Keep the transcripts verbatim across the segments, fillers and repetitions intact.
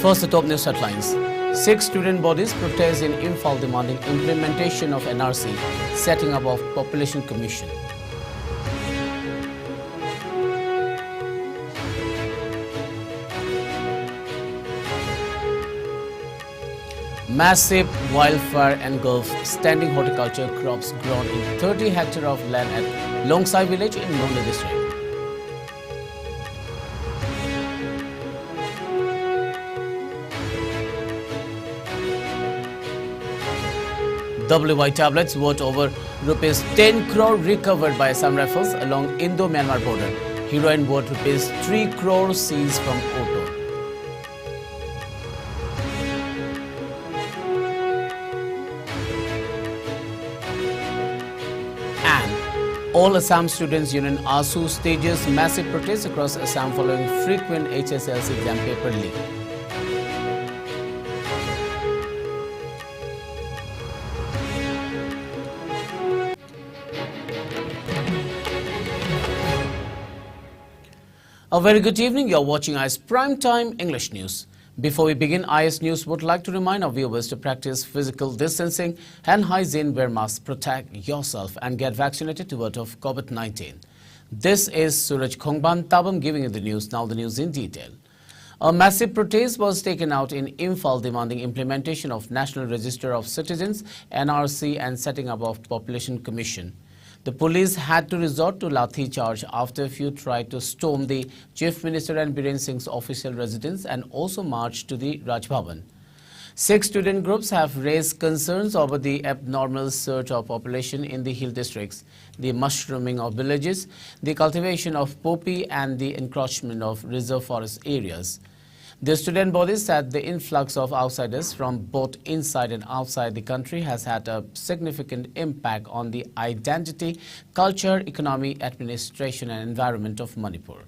First, the top news headlines. Six student bodies protest in Imphal demanding implementation of N R C, setting up of Population Commission. Massive wildfire engulfs standing horticulture crops grown in thirty hectare of land at Longsai village in Noney district. W Y tablets worth over rupees ten crore recovered by Assam Rifles along Indo-Myanmar border. Heroin worth rupees three crore seized from auto. And All Assam Students Union, AASU, stages massive protests across Assam following frequent H S L C exam paper leak. A very good evening. You're watching I S Prime Time English News. Before we begin, I S News would like to remind our viewers to practice physical distancing, hand hygiene, wear masks, protect yourself, and get vaccinated to ward off COVID nineteen. This is Suraj Khongban Tabam giving you the news. Now the news in detail. A massive protest was taken out in Imphal demanding implementation of National Register of Citizens, N R C, and setting up of Population Commission. The police had to resort to lathi charge after a few tried to storm the Chief Minister and Biren Singh's official residence and also marched to the Raj Bhavan. Six student groups have raised concerns over the abnormal surge of population in the hill districts, the mushrooming of villages, the cultivation of poppy, and the encroachment of reserve forest areas. The student body said the influx of outsiders from both inside and outside the country has had a significant impact on the identity, culture, economy, administration, and environment of Manipur.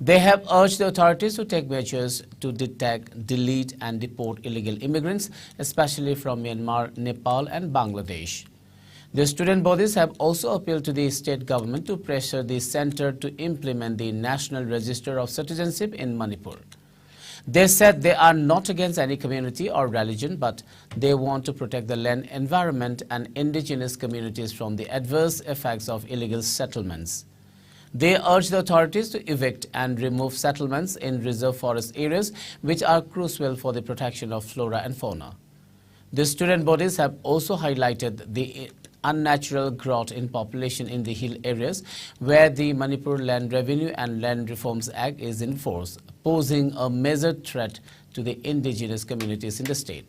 They have urged the authorities to take measures to detect, delete, and deport illegal immigrants, especially from Myanmar, Nepal, and Bangladesh. The student bodies have also appealed to the state government to pressure the center to implement the National Register of Citizenship in Manipur. They said they are not against any community or religion, but they want to protect the land, environment, and indigenous communities from the adverse effects of illegal settlements. They urge the authorities to evict and remove settlements in reserve forest areas, which are crucial for the protection of flora and fauna. The student bodies have also highlighted the unnatural growth in population in the hill areas where the Manipur Land Revenue and Land Reforms Act is in force, posing a major threat to the indigenous communities in the state.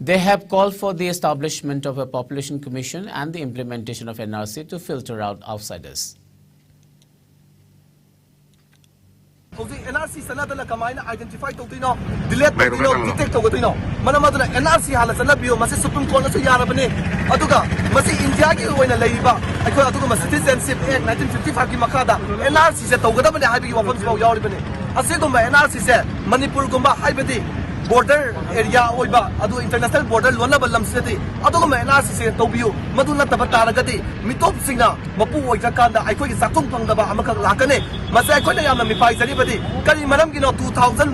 They have called for the establishment of a population commission and the implementation of N R C to filter out outsiders. ꯍꯧꯖꯤꯛ and R C ꯆꯠꯅꯗꯅ ꯀꯃꯥꯏꯅ identify ꯇꯧꯗꯣꯏꯅꯣ, delete ꯇꯧꯗꯣꯏꯅꯣ, detect ꯇꯧꯒꯗꯣꯏꯅꯣ? ꯃꯔꯝ ꯑꯗꯨꯅ and R C ꯍꯥꯟꯅ ꯆꯠꯅꯕꯤꯌꯨ꯫ ꯃꯁꯤ supreme ꯀꯣꯔꯠꯅꯁꯨ ꯌꯥꯔꯕꯅꯤ꯫ ꯑꯗꯨꯒ ꯃꯁꯤ ꯏꯟꯗꯤꯌꯥꯒꯤ ꯑꯣꯏꯅ ꯂꯩꯔꯤꯕ ꯑꯩꯈꯣꯏ ꯑꯗꯨꯒꯨꯝꯕ ꯁꯤꯇꯤꯖꯦꯟꯁꯤꯞ ꯑꯦꯛ ꯅꯥꯏꯟꯇꯤꯟ ꯐꯤꯐꯇꯤ ꯐꯥꯏꯚꯀꯤ ꯃꯈꯥꯗ ꯑꯦꯟ ꯑꯥꯔ ꯁꯤꯁꯦ ꯇꯧꯒꯗꯕꯅꯤ ꯍꯥꯏꯕꯒꯤ ꯋꯥꯐꯝꯁꯤꯐꯥꯎ ꯌꯥꯎꯔꯤꯕꯅꯤ꯫ ꯑꯁꯤꯒꯨꯝꯕ ꯑꯦꯟ ꯑꯥꯔ ꯁꯤꯁꯦ ꯃꯅꯤꯄꯨꯔꯒꯨꯝꯕ, ꯍꯥꯏꯕꯗꯤ ꯕꯣꯔꯗꯔ ꯑꯦꯔꯤꯌꯥ ꯑꯣꯏꯕ, ꯑꯗꯨ ꯏꯟꯇꯔꯅꯦꯁꯅꯦꯜ ꯕꯣꯔꯗꯔ ꯂꯣꯟꯅꯕ ꯂꯝꯁꯤꯗꯗꯤ ꯑꯗꯨꯒꯨꯝꯕ ꯑꯦꯟ ꯑꯥꯔ ꯁꯤꯁꯦ ꯇꯧꯕꯤꯌꯨ꯫ ꯃꯗꯨ ꯅꯠꯇꯕ ꯇꯥꯔꯒꯗꯤ ꯃꯤꯇꯣꯞꯁꯤꯡꯅ ꯃꯄꯨ ꯑꯣꯏꯗ꯭ꯔꯀꯥꯟꯗ ꯑꯩꯈꯣꯏꯒꯤ ꯆꯥꯛꯈꯨꯝ ꯐꯪꯗꯕ ꯑꯃꯈꯛ ꯂꯥꯛꯀꯅꯤ꯫ ꯃꯁꯤ ꯑꯩꯈꯣꯏꯅ ꯌꯥꯝꯅ ꯃꯤꯄꯥꯏꯖꯔꯤꯕꯗꯤ ꯀꯔꯤ ꯃꯔꯝꯒꯤꯅꯣ? ꯇꯨ ꯊꯥꯎꯖꯟ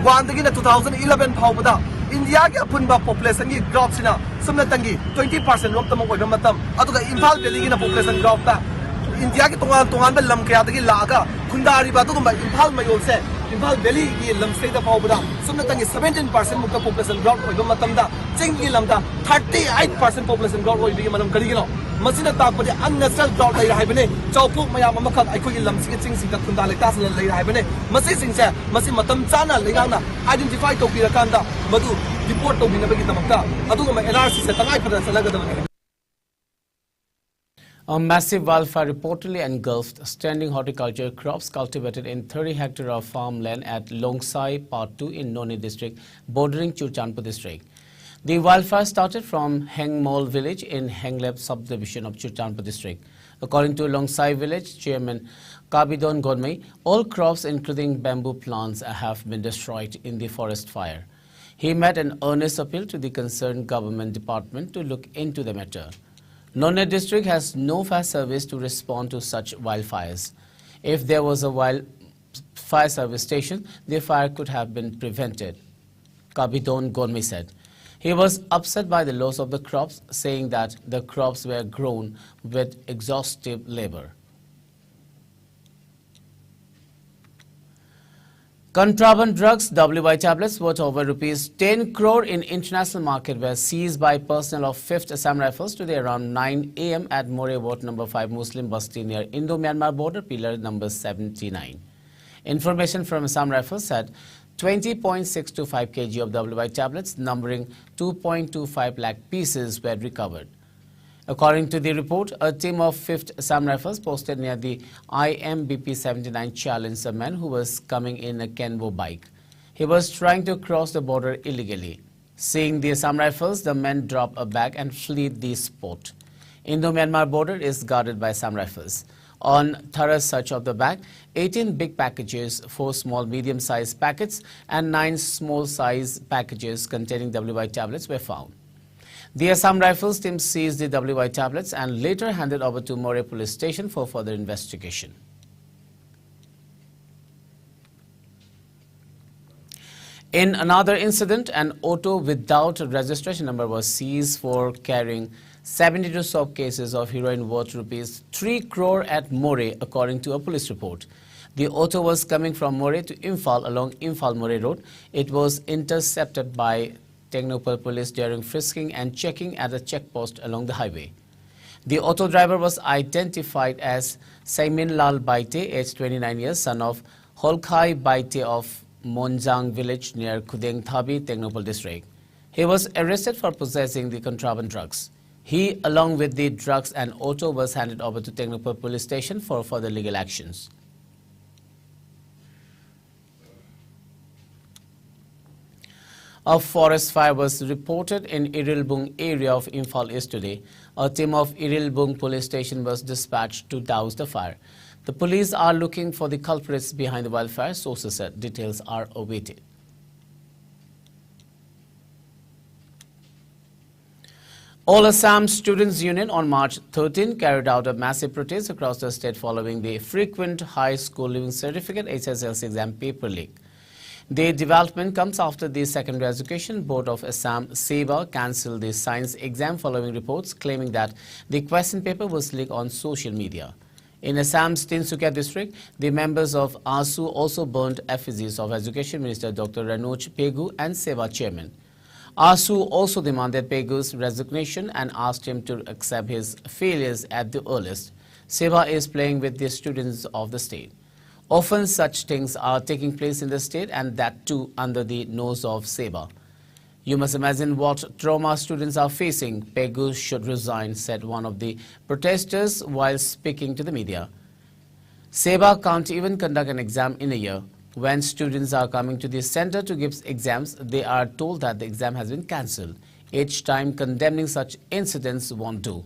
ꯋꯥꯟꯗꯒꯤꯅ ꯇꯨ ꯊꯥꯎꯖꯟ ꯏꯂꯚꯦꯟ ꯐꯥꯎꯕꯗ ꯏꯟꯗꯤꯌꯥꯒꯤ ꯑꯄꯨꯟꯕ ꯄꯣꯄꯨꯂꯦꯁꯟꯒꯤ ꯒ꯭ꯔꯣꯠꯁꯤꯅ ꯁꯨꯞꯅꯇꯪꯒꯤ ꯇ꯭ꯋꯦꯟꯇꯤ ꯄꯥꯔꯁꯦꯟ ꯔꯣꯝꯇꯃꯛ ꯑꯣꯏꯕ ꯃꯇꯝ, ꯑꯗꯨꯒ ꯏꯝꯐꯥꯜ ꯚꯦꯂꯤꯒꯤꯅ ꯄꯣꯄꯨꯂꯦꯁꯟ ꯒ꯭ꯔꯣꯠꯇ ꯏꯟꯗꯤꯌꯥꯒꯤ ꯇꯣꯉꯥꯟ ꯇꯣꯉꯥꯟꯕ ꯂꯝ ꯀꯌꯥꯗꯒꯤ ꯂꯥꯛꯑꯒ ꯈꯨꯟꯗꯥꯔꯤꯕ ꯑꯗꯨꯒꯨꯝꯕ ꯏꯝꯐꯥꯜ ꯃꯌꯣꯜꯁꯦ, ꯏꯝꯐꯥꯜ ꯚꯦꯂꯤꯒꯤ ꯂꯝꯁꯤꯗ ꯐꯥꯎꯕꯗ ꯁꯨꯞꯅꯇꯪꯒꯤ ꯁꯕꯦꯟꯇꯤꯟ ꯄꯥꯔꯁꯦꯟ ꯃꯨꯛꯇ ꯄꯣꯄꯨꯂꯦꯁꯟ ꯒ꯭ꯔꯣꯠ ꯑꯣꯏꯕ ꯃꯇꯝꯗ, ꯆꯤꯡꯒꯤ ꯂꯝꯗ thirty eight percent population growth ꯑꯣꯏꯕꯒꯤ ꯃꯔꯝ ꯀꯔꯤꯒꯤꯅꯣ? ꯃꯁꯤꯅ ꯇꯥꯛꯄꯗꯤ ꯑꯟꯅꯦꯆꯔꯦꯜ ꯗ꯭ꯔꯥꯎꯠ ꯂꯩꯔꯦ ꯍꯥꯏꯕꯅꯤ꯫ ꯆꯥꯎꯄꯣꯛ ꯃꯌꯥꯝ ꯑꯃꯈꯛ ꯑꯩꯈꯣꯏꯒꯤ ꯂꯝꯁꯤꯒꯤ ꯆꯤꯡꯁꯤꯡꯗ ꯈꯨꯟꯗꯥ ꯂꯩꯇꯥꯁꯤꯡꯅ ꯂꯩꯔꯦ ꯍꯥꯏꯕꯅꯤ꯫ ꯃꯁꯤꯁꯤꯡꯁꯦ, ꯃꯁꯤ ꯃꯇꯝ ꯆꯥꯅ ꯂꯩꯉꯥꯛꯅ ꯑꯥꯏꯗꯦꯟꯇꯤꯐꯥꯏ ꯇꯧꯕꯤꯔꯀꯥꯟꯗ ꯃꯗꯨ ꯗꯤꯄꯣꯔꯠ ꯇꯧꯕꯤꯅꯕꯒꯤꯗꯃꯛꯇ ꯑꯗꯨꯒꯨꯝꯕ ꯑꯦꯟ ꯑꯥꯔ ꯁꯤꯁꯦ ꯇꯉꯥꯏ ꯐꯗꯅ ꯆꯠꯅꯒꯗꯕꯅꯤ꯫ A massive wildfire reportedly engulfed standing horticulture crops cultivated in thirty hectare of farmland at Longsai Part two in Noney district, bordering Churachandpur district. The wildfire started from Hengmol village in Henglep subdivision of Churachandpur district. According to Longsai village chairman Kabidon Gonmei, all crops including bamboo plants have been destroyed in the forest fire. He made an earnest appeal to the concerned government department to look into the matter. Noney district has no fire service to respond to such wildfires. If there was a wild fire service station, the fire could have been prevented, Kabidon Gonmi said. He was upset by the loss of the crops, saying that the crops were grown with exhaustive labor. Contraband drugs, W Y tablets worth over rupees ten crore in international market were seized by personnel of fifth Assam Rifles today around nine a m at Moreh Ward number five Muslim Basti near Indo-Myanmar border, pillar number seventy-nine. Information from Assam Rifles said twenty point six two five K G of W Y tablets numbering two point two five lakh pieces were recovered. According to the report, a team of fifth Assam Rifles posted near the I M B P seventy-nine challenged a man who was coming in a Kenvo bike. He was trying to cross the border illegally. Seeing the Assam Rifles, the men drop a bag and flee the spot. Indo-Myanmar border is guarded by Assam Rifles. On thorough search of the bag, eighteen big packages, four small medium-sized packets, and nine small-size packages containing W Y tablets were found. The Assam Rifles team seized the W Y tablets and later handed over to Moreh Police Station for further investigation. In another incident, an auto without registration number was seized for carrying seventy-two soap cases of heroin worth rupees three crore at Moreh, according to a police report. The auto was coming from Moreh to Imphal along Imphal Moreh Road. It was intercepted by Tengnoupal police during frisking and checking at a check post along the highway. The auto driver was identified as Saimin Lal Baite, aged twenty-nine years, son of Holkhai Baite of Monjang village near Khudeng Thabi, Tengnoupal district. He was arrested for possessing the contraband drugs. He, along with the drugs and auto, was handed over to Tengnoupal police station for further legal actions. A forest fire was reported in Irilbung area of Imphal East today. A team of Irilbung police station was dispatched to douse the fire. The police are looking for the culprits behind the wildfire, sources said. Details are awaited. All Assam Students Union on March thirteen carried out a massive protest across the state following the frequent high school leaving certificate, H S L C exam paper leak. The development comes after the Secondary Education Board of Assam, SEBA, cancelled the science exam following reports claiming that the question paper was leaked on social media. In Assam's Tinsukia district, the members of ASU also burned effigies of Education Minister Doctor Ranoj Pegu and SEBA chairman. ASU also demanded Pegu's resignation and asked him to accept his failures at the earliest. SEBA is playing with the students of the state. Often such things are taking place in the state, and that too under the nose of SEBA. "You must imagine what trauma students are facing. Pegu should resign," said one of the protesters while speaking to the media. "SEBA can't even conduct an exam in a year. When students are coming to the center to give exams, they are told that the exam has been cancelled. Each time condemning such incidents won't do.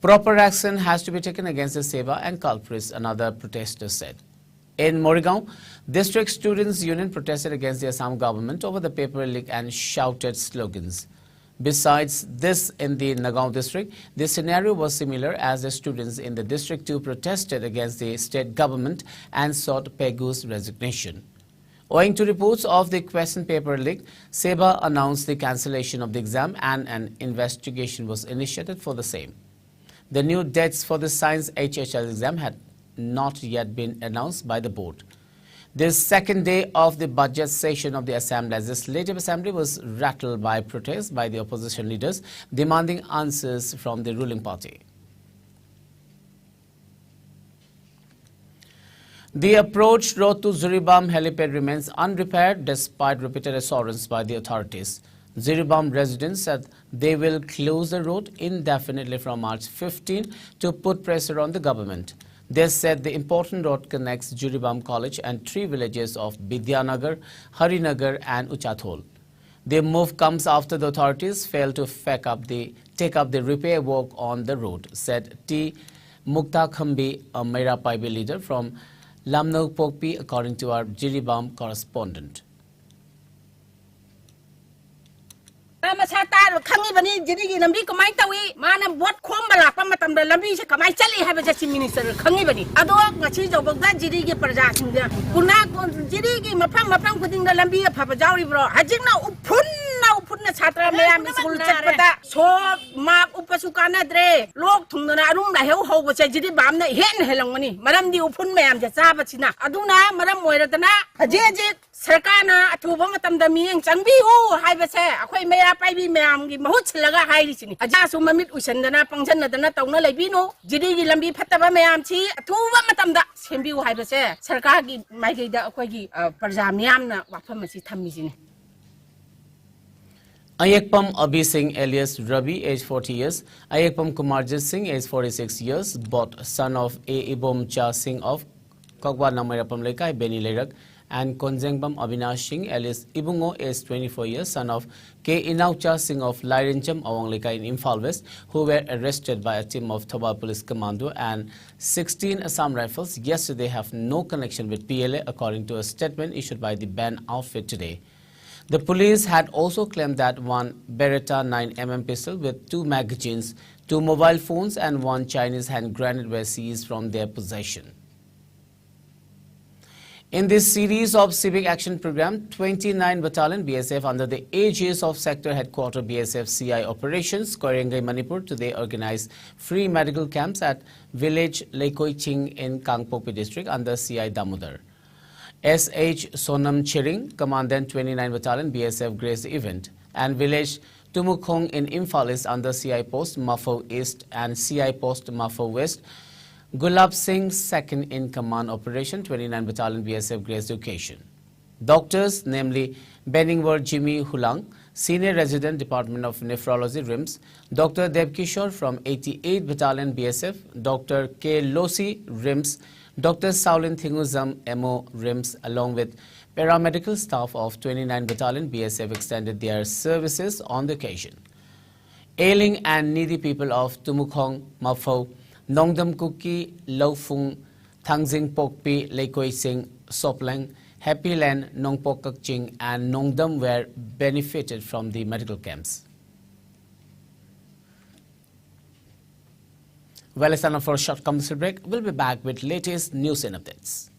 Proper action has to be taken against the SEBA and culprits," another protester said. In Morigaon, District Students Union protested against the Assam government over the paper leak and shouted slogans. Besides this, in the Nagaon district, the scenario was similar as the students in the district too protested against the state government and sought Pegu's resignation. Owing to reports of the question paper leak, SEBA announced the cancellation of the exam and an investigation was initiated for the same. The new dates for the science H H L exam had not yet been announced by the board. This second day of the budget session of the Assam Legislative Assembly was rattled by protests by the opposition leaders demanding answers from the ruling party. The approach road to Jiribam helipad remains unrepaired despite repeated assurance by the authorities. Jiribam residents said they will close the road indefinitely from March fifteen to put pressure on the government. They said the important road connects Jiribam College and three villages of Bidyanagar, Harinagar and Uchathol. The move comes after the authorities failed to pack up the, take up the repair work on the road, said T Mukta Khambi, a Meira Paibi leader from Lamno Pokpi, according to our Jiribam correspondent. ꯃꯁꯥ ꯇꯥꯔꯣ, ꯈꯪꯉꯤꯕꯅꯤ ꯖꯤꯔꯤꯒꯤ ꯂꯝꯕꯤ ꯀꯃꯥꯏꯅ ꯇꯧꯏ, ꯃꯥꯅ vote ꯈꯣꯝꯕ ꯂꯥꯛꯄ ꯃꯇꯝꯗ ꯂꯝꯕꯤꯁꯦ ꯀꯃꯥꯏꯅ ꯆꯠꯂꯤ ꯍꯥꯏꯕꯁꯦ ꯆꯤꯐ ꯃꯤꯅꯤꯁꯇꯔꯅ ꯈꯪꯉꯤꯕꯅꯤ꯫ ꯑꯗꯣ ꯉꯁꯤ ꯐꯥꯎꯕꯗ ꯖꯤꯔꯤꯒꯤ ꯄ꯭ꯔꯖꯥꯁꯤꯡꯗ ꯄꯨꯅꯥ ꯖꯤꯔꯤꯒꯤ ꯃꯐꯝ ꯃꯐꯝ ꯈꯨꯗꯤꯡꯗ ꯂꯝꯕꯤ ꯑꯐꯕ ꯌꯥꯎꯔꯤꯕ꯭ꯔꯣ? ꯍꯧꯖꯤꯛꯅ ꯎꯐꯨꯟꯅ ꯎꯐꯨꯟꯅ ꯁꯥꯇ꯭ꯔ ꯃꯌꯥꯝ ꯁ꯭ꯀꯨꯜ ꯆꯠꯄꯗ ꯁꯣꯞ ꯃꯥꯛ ꯎꯞꯄꯁꯨ ꯀꯥꯟꯅꯗ꯭ꯔꯦ, ꯂꯣꯛ ꯊꯨꯡꯗꯅ ꯑꯔꯨꯝ ꯂꯥꯏꯍꯧ ꯍꯧꯕꯁꯦ ꯖꯤꯔꯤꯕꯥꯝꯅ ꯏꯍꯦꯟ ꯍꯦꯜꯂꯝꯒꯅꯤ, ꯃꯔꯝꯗꯤ ꯎꯐꯨꯟ ꯃꯌꯥꯝꯁꯦ ꯆꯥꯕꯁꯤꯅ꯫ ꯑꯗꯨꯅ ꯃꯔꯝ ꯑꯣꯏꯔꯗꯅ ꯍꯧꯖꯤꯛ ꯍꯧꯖꯤꯛ ꯁꯔꯀꯥꯔꯅ ꯑꯊꯨꯕ ꯃꯇꯝꯗ ꯃꯤꯠꯌꯦꯡ ꯆꯪꯕꯤꯌꯨ ꯍꯥꯏꯕꯁꯦ ꯑꯩꯈꯣꯏ ꯃꯩꯔꯥ ꯄꯥꯏꯕꯤ ꯃꯌꯥꯝꯒꯤ ꯃꯍꯨꯠ ꯁꯤꯜꯂꯒ ꯍꯥꯏꯔꯤꯁꯤꯅꯤ꯫ ꯑꯖꯥꯁꯨ ꯃꯃꯤꯠ ꯎꯏꯁꯟꯗꯅ ꯄꯪꯁꯟꯅꯗꯅ ꯇꯧꯅ ꯂꯩꯕꯤꯅꯨ꯫ ꯖꯤꯔꯤꯒꯤ ꯂꯝꯕꯤ ꯐꯠꯇꯕ ꯃꯌꯥꯝꯁꯤ ꯑꯊꯨꯕ ꯃꯇꯝꯗ ꯁꯦꯝꯕꯤꯌꯨ ꯍꯥꯏꯕꯁꯦ ꯁꯔꯀꯥꯔꯒꯤ ꯃꯥꯏꯀꯩꯗ ꯑꯩꯈꯣꯏꯒꯤ, ꯑ, ꯄ꯭ꯔꯖꯥ ꯃꯤꯌꯥꯝꯅ ꯋꯥꯐꯝ ꯑꯁꯤ ꯊꯝꯃꯤꯁꯤꯅꯤ꯫ Ayekpam Abhi Singh alias Ravi, age forty years, Ayekpam Kumarjit Singh, age forty-six years, both son of A Ibomcha Singh of Kokwa Nangmairapam Leikai, Beni Leirak, and Konjengbam Abinash Singh, alias Ibungo, age twenty-four years, son of K Inaucha Singh of Lairincham, Awang Leikai in Imphal West, who were arrested by a team of Thoubal Police Commando and sixteen Assam Rifles yesterday, have no connection with P L A, according to a statement issued by the band outfit today. The police had also claimed that one Beretta nine M M pistol with two magazines, two mobile phones, and one Chinese hand grenade were seized from their possession. In this series of civic action program, twenty-nine Battalion B S F under the aegis of Sector Headquarter B S F C I operations, Koirengei, Manipur, today organized free medical camps at village Leikoiching in Kangpokpi district under C I Damodar. S H Sonam Chiring, Commandant twenty-nine Battalion B S F, graced the event, and village Tumukhong in Imphal East under C I Post Mafo East and C I Post Mafo West, Gulab Singh, second in command, Operation twenty-nine Battalion B S F, graced the occasion. Doctors, namely Beningwar Jimmy Hulang, Senior Resident, Department of Nephrology, RIMS, Doctor Debkishore from eighty-eighth Battalion B S F, Doctor K Losi, RIMS, Doctor Saulin Thinguzam, M O, RIMS, along with paramedical staff of twenty-nine Battalion B S F extended their services on the occasion. Ailing and needy people of Tumukhong, Mafo, Nongdam Kuki, Laufung, Thangjing Pokpi, Leikoising, Sopleng, Happy Land, Nongpok Kakching, and Nongdam were benefited from the medical camps. Well, it's time for a short commercial break. We'll be back with latest news and updates.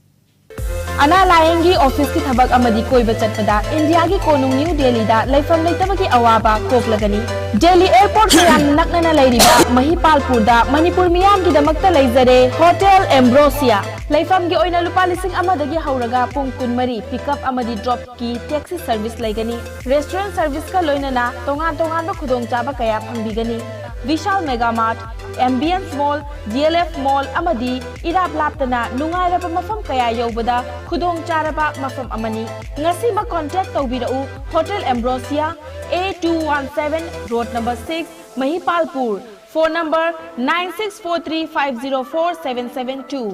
ꯑꯅꯥ ꯂꯥꯌꯦꯡꯒꯤ ꯑꯣꯐꯤꯁꯀꯤ ꯊꯕꯛ ꯑꯃꯗꯤ ꯀꯣꯏꯕ ꯆꯠꯄꯗ ꯏꯟꯗꯤꯌꯥꯒꯤ ꯀꯣꯅꯨꯡ new ꯗꯦꯜꯂꯤꯗ ꯂꯩꯐꯝ ꯂꯩꯇꯕꯒꯤ ꯑꯋꯥꯕ ꯀꯣꯛꯂꯒꯅꯤ꯫ ꯗꯦꯜꯂꯤ ꯑꯦꯌꯔꯄꯣꯔꯠꯀ ꯌꯥꯝ ꯅꯛꯅꯅ ꯂꯩꯔꯤꯕ ꯃꯍꯤꯄꯥꯜꯄꯨꯔꯗ ꯃꯅꯤꯄꯨꯔ ꯃꯤꯌꯥꯝꯒꯤꯗꯃꯛꯇ ꯂꯩꯖꯔꯦ ꯍꯣꯇꯦꯜ ꯑꯦꯝꯕ꯭ꯔꯣꯁꯤꯌꯥ꯫ ꯂꯩꯐꯝꯒꯤ ꯑꯣꯏꯅ ꯂꯨꯄꯥ ꯂꯤꯁꯤꯡ ꯑꯃꯗꯒꯤ ꯍꯧꯔꯒ ꯄꯨꯡ ꯀꯨꯟꯃꯔꯤ ꯄꯤꯛꯑꯞ ꯑꯃꯗꯤ ꯗ꯭ꯔꯣꯞꯀꯤ ꯇꯦꯛꯁꯤ ꯁꯔꯚꯤꯁ ꯂꯩꯒꯅꯤ꯫ ꯔꯦꯁꯇꯨꯔꯦꯟ ꯁꯔꯚꯤꯁꯀ ꯂꯣꯏꯅꯅ ꯇꯣꯉꯥꯟ ꯇꯣꯉꯥꯟꯕ ꯈꯨꯗꯣꯡꯆꯥꯕ ꯀꯌꯥ ꯐꯪꯕꯤꯒꯅꯤ꯫ ꯚꯤꯁꯥꯜ ꯃꯦꯒꯥ ꯃꯥꯔꯠ, ꯑꯦꯝꯕꯤꯌꯟꯁ ꯃꯣꯜ, ꯖꯤ ꯑꯦꯜ ꯑꯦꯐ ꯃꯣꯜ ꯑꯃꯗꯤ ꯏꯔꯥꯞ ꯂꯥꯞꯇꯅ ꯅꯨꯡꯉꯥꯏꯔꯕ ꯃꯐꯝ ꯀꯌꯥ ꯌꯧꯕꯗ ꯈꯨꯗꯣꯡ ꯆꯥꯔꯕ ꯃꯐꯝ ꯑꯃꯅꯤ꯫ ꯉꯁꯤꯃꯛ ꯀꯣꯟꯇꯦꯛ ꯇꯧꯕꯤꯔꯛꯎ꯫ Hotel Ambrosia, A two one seven, road number six, Mahipalpur. Phone number nine six four three five zero four seven seven two.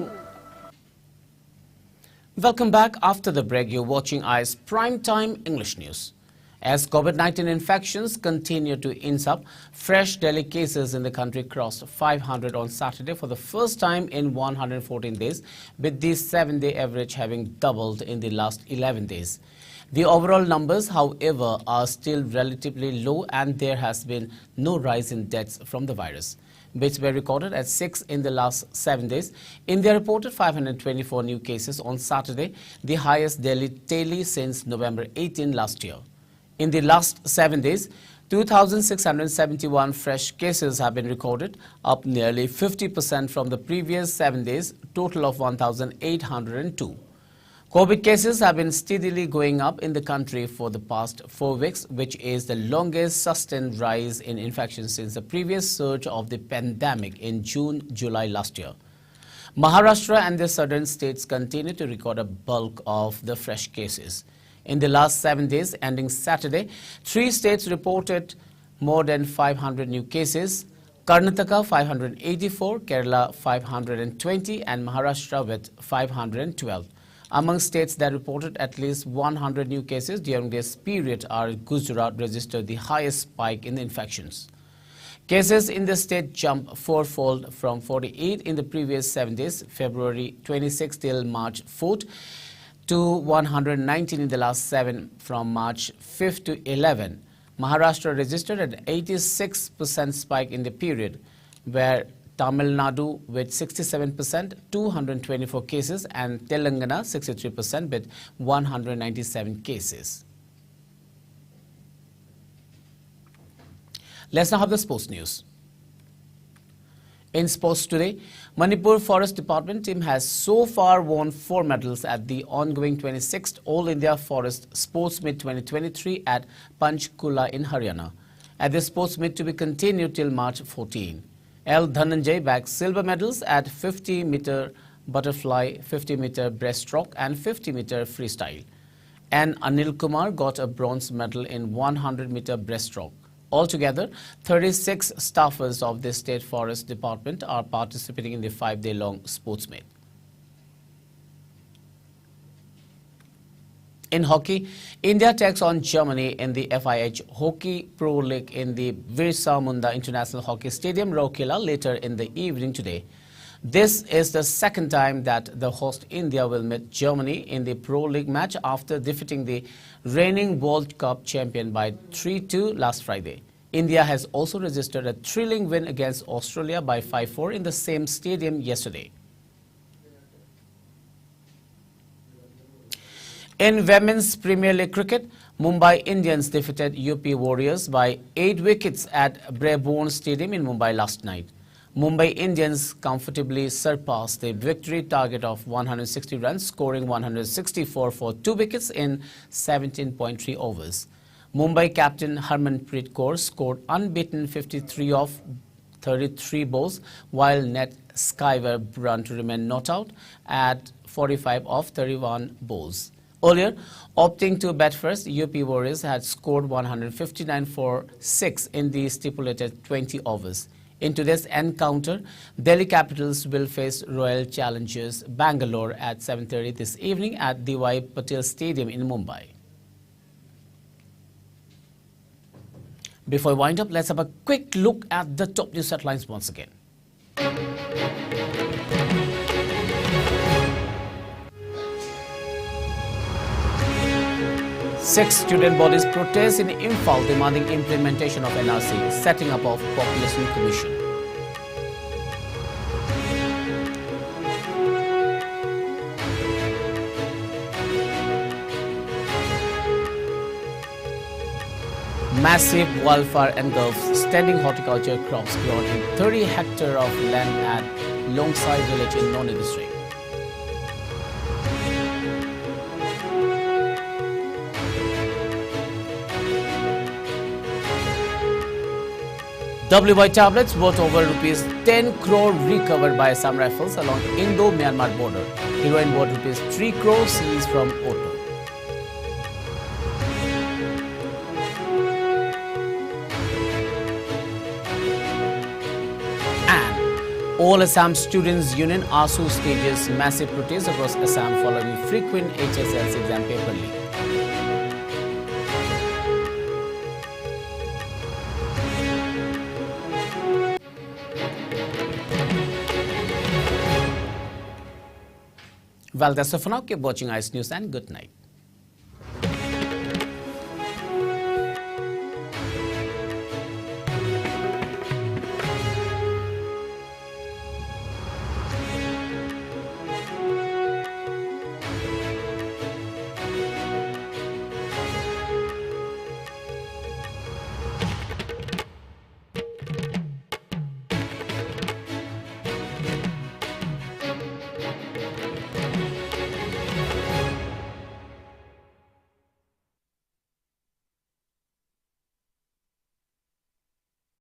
Welcome back. After the break, you're watching I S Prime Time English News. As COVID nineteen infections continue to inch up, fresh daily cases in the country crossed five hundred on Saturday for the first time in one hundred fourteen days, with the seven-day average having doubled in the last eleven days. The overall numbers, however, are still relatively low, and there has been no rise in deaths from the virus, which were recorded at six in the last seven days. India reported five hundred twenty-four new cases on Saturday, the highest daily tally since November eighteen last year. In the last seven days, two thousand six hundred seventy-one fresh cases have been recorded, up nearly fifty percent from the previous seven days total of one thousand eight hundred and two. COVID cases have been steadily going up in the country for the past four weeks, which is the longest sustained rise in infections since the previous surge of the pandemic in June, July last year. Maharashtra and the southern states continue to record a bulk of the fresh cases. In the last seven days, ending Saturday, three states reported more than five hundred new cases: Karnataka five hundred eighty-four, Kerala five hundred twenty, and Maharashtra with five hundred twelve. Among states that reported at least one hundred new cases during this period are Gujarat registered the highest spike in the infections. Cases in the state jumped fourfold from forty-eight in the previous seven days, February twenty-sixth till March fourth, to one hundred nineteen in the last seven, from March fifth to eleven. Maharashtra registered an eighty-six percent spike in the period, where Tamil Nadu with sixty-seven percent, two hundred twenty-four cases, and Telangana sixty-three percent with one hundred ninety-seven cases. Let's now have the sports news. In sports today, Manipur Forest Department team has so far won four medals at the ongoing twenty-sixth All India Forest Sports Meet twenty twenty-three at Panchkula in Haryana. At this sports meet to be continued till March fourteen, L Dhananjay bagged silver medals at fifty meter butterfly, fifty meter breaststroke and fifty meter freestyle. And Anil Kumar got a bronze medal in one hundred meter breaststroke. Altogether, thirty-six staffers of the State Forest Department are participating in the five-day-long sports meet. In hockey, India takes on Germany in the F I H Hockey Pro League in the Birsa Munda International Hockey Stadium, Rourkela, later in the evening today. This is the second time that the host India will meet Germany in the Pro League match after defeating the reigning World Cup champion by three two last Friday. India has also registered a thrilling win against Australia by five four in the same stadium yesterday. In Women's Premier League cricket, Mumbai Indians defeated U P Warriors by eight wickets at Brabourne Stadium in Mumbai last night. Mumbai Indians comfortably surpassed the victory target of one hundred sixty runs, scoring one hundred sixty-four for two wickets in seventeen point three overs. Mumbai captain Harmanpreet Kaur scored unbeaten fifty-three of thirty-three balls, while net skipper Brunt remained not out at forty-five of thirty-one balls. Earlier, opting to bat first, U P Warriors had scored one hundred fifty-nine for six in the stipulated twenty overs. In today's encounter, Delhi Capitals will face Royal Challengers Bangalore at seven thirty this evening at D Y Patil Stadium in Mumbai. Before we wind up, let's have a quick look at the top news headlines once again. Six student bodies protest in Imphal demanding implementation of N R C, setting up of Population Commission. Massive wildfire engulfs standing horticulture crops grown in thirty hectare of land at Longsai village in Noney district. W Y tablets worth over rupees ten crore recovered by Assam Rifles along Indo-Myanmar border. Heroin worth rupees three crore seized from auto. And All Assam Students Union, ASU, stages massive protests across Assam following frequent H S L C exam paper leak. Well, that's all for now. Keep watching Ice News and good night.